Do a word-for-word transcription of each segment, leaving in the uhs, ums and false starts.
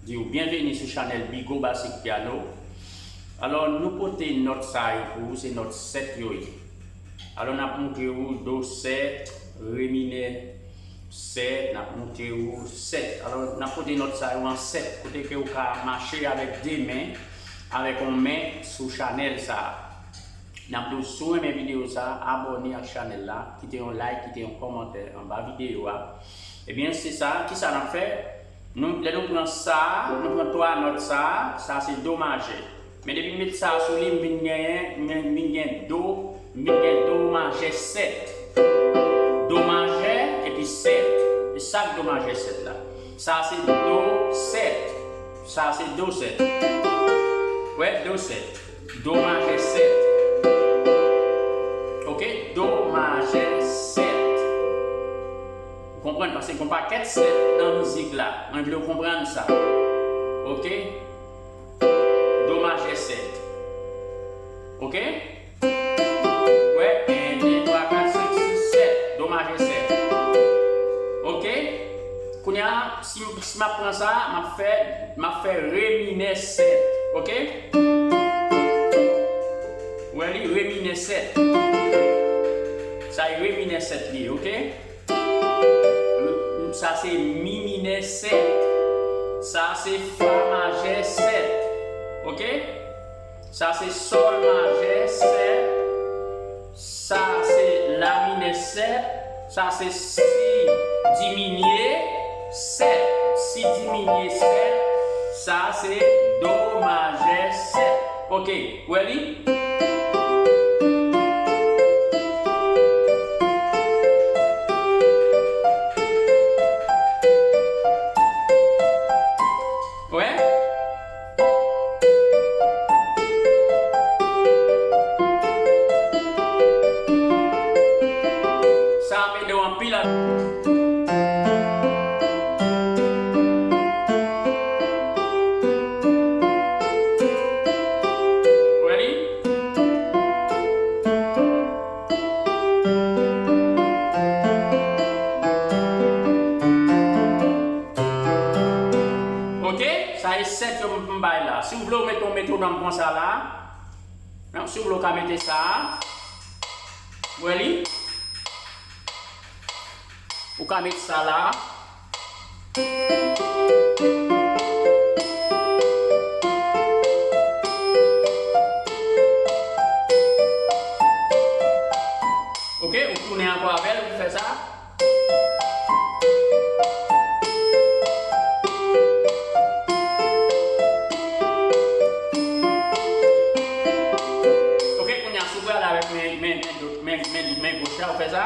Di w byenveni sou chanèl Bigo Basic Piano. Alò, nou pote nòt sa yo pou ou, se nòt sèt yo ye. Alò, n ap montre ou do sèt, re minè sèt, n ap montre ou sèt. Alò, n ap pote nòt sa yo an sèt, kote ke ou ka mache avèk de men, avèk yon men sou chanèl sa a. N ap di w, si w renmen videyo sa a, abòne ak chanèl la, kite yon like, kite yon kòmantè anba videyo a. Ebyen, se sa, kisa n ap fè? Nou, lè nou pran sa a, nou pran twa nòt sa a, sa se do majè. Men depi m met sa a sou li, m vin genyen, m vin, m vin gen do, m vin gen do majè sèt. Do majè epi sèt. E sa k do majè sèt la? Sa se do sèt. Sa se do sèt. Wè, do sèt. Do majè sèt. Oke? Do majè sèt. Ou konprann? Paske gon pakèt sèt nan mizik la. Mwen vle w konprann sa. Oke? Do majè sèt. Oke? Wè, en, de, twa, kat, senk, sis, sèt. Do majè sèt. Oke? Kounye a, si, si m ap pran sa, m ap fè, m ap fè re minè sèt. Oke? Wè li, re minè sèt. Sa e re minè sèt li ye, oke? Sa se mi minè sèt. Sa se fa majè sèt. Oke? Sa se sòl majè sèt. Sa se la minè sèt. Sa se si diminye sèt. Si diminye sèt. Sa se do majè sèt. Oke, wè li? Wè? Sa ap ede w anpil. Wè li? Oke, sa e sèt yo m, m bay la. Si w vle w mete yon metwonòm konsa la. Non, si w vle w ka mete sa. Wè li? Ou ka met sa la. Oke, ou tounen ankò avè l, ou fè sa. Oke, kounye a, si w prale avèk men, men, men, men, men, men goch la, ou fè sa.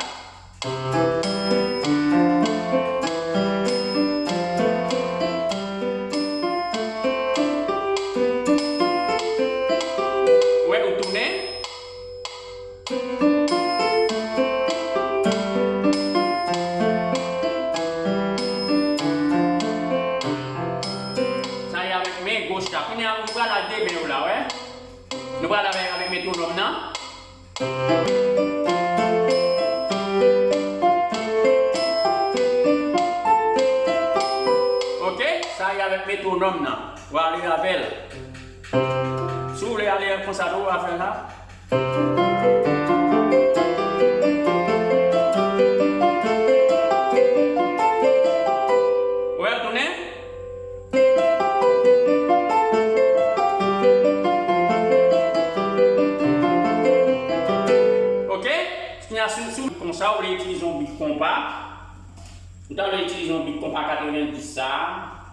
Wè, ou tounen. Sa e avèk men goch la. Kounye a, nou pral ak de men yo la, wè. Nou pral avèk, avèk metwonòm nan. Oke, sa e avèk metwonòm nan. W ale avè l. Si w vle ale konsa tou, w a fè la. Wè, tounen. Oke? Kounye a, si, si w konsa, ou vle itilize yon bit konpa. Ou ta vle itilize yon bit konpa katrevenndis sa,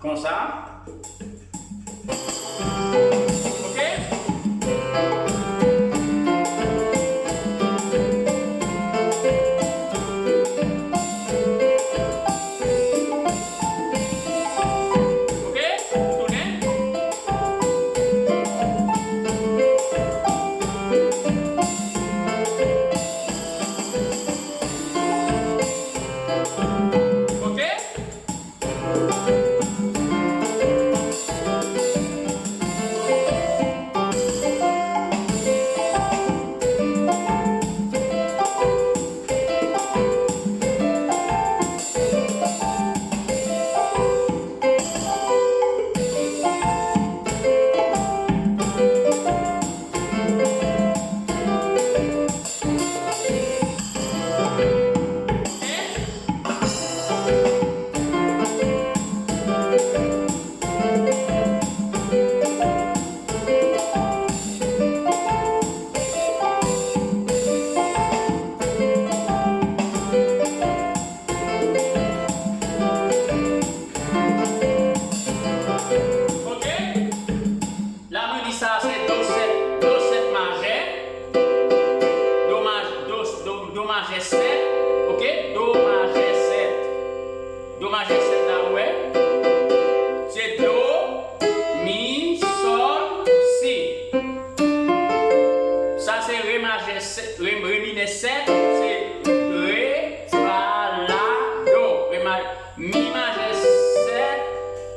konsa. Oke? Oke? Tounen. Oke?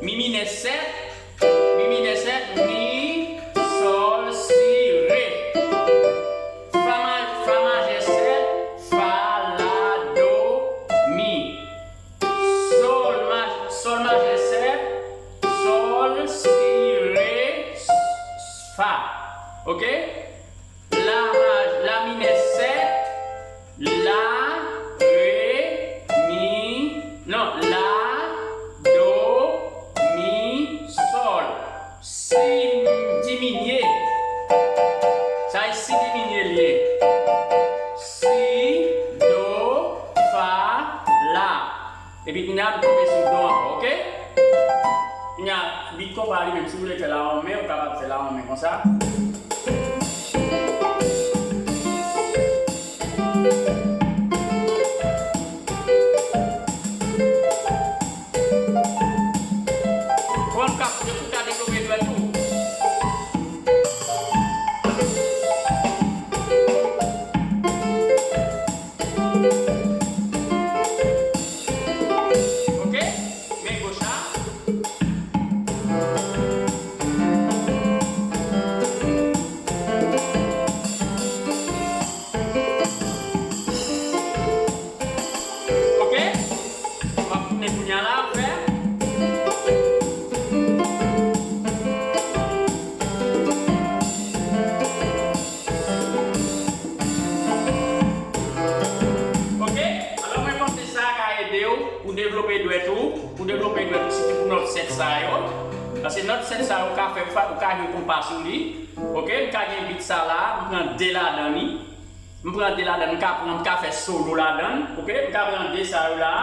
Mi minè sèt, mi minè sèt, mi, sòl, si, re. Fa ma-, fa majè sèt, fa, la, do, mi. Sòl ma-, sòl majè sèt, sòl, si, re, s-, s-, fa. Oke? La maj-, la minè sèt, la, re, mi, non, la, do, mi, sòl. Si diminye. Sa e si diminye l ye. Si, do, fa, la. Epi kounye a m tonbe sou do ankò, oke? Kounye a, bit konpa li menm, si w vle fè l a yon men, ou kapab fè l a yon men konsa. Bon, m ka, ou ka devlope dwèt ou. Oke? Men goch la. Oke? W ap tounen kounye a la, fè. Oke? Alò, mwen panse sa ka ede w pou devlope dwèt ou, pou devlope dwèt ou, sitou pou nòt sèt sa yo. Paske nòt sèt sa yo ka fè, ou ka jwe konpa sou li. Oke? M ka gen bit sa la, m pran de ladan li. M pran de ladan, m ka pran, m ka fè solo ladan. Oke? M ka pran de sa yo la.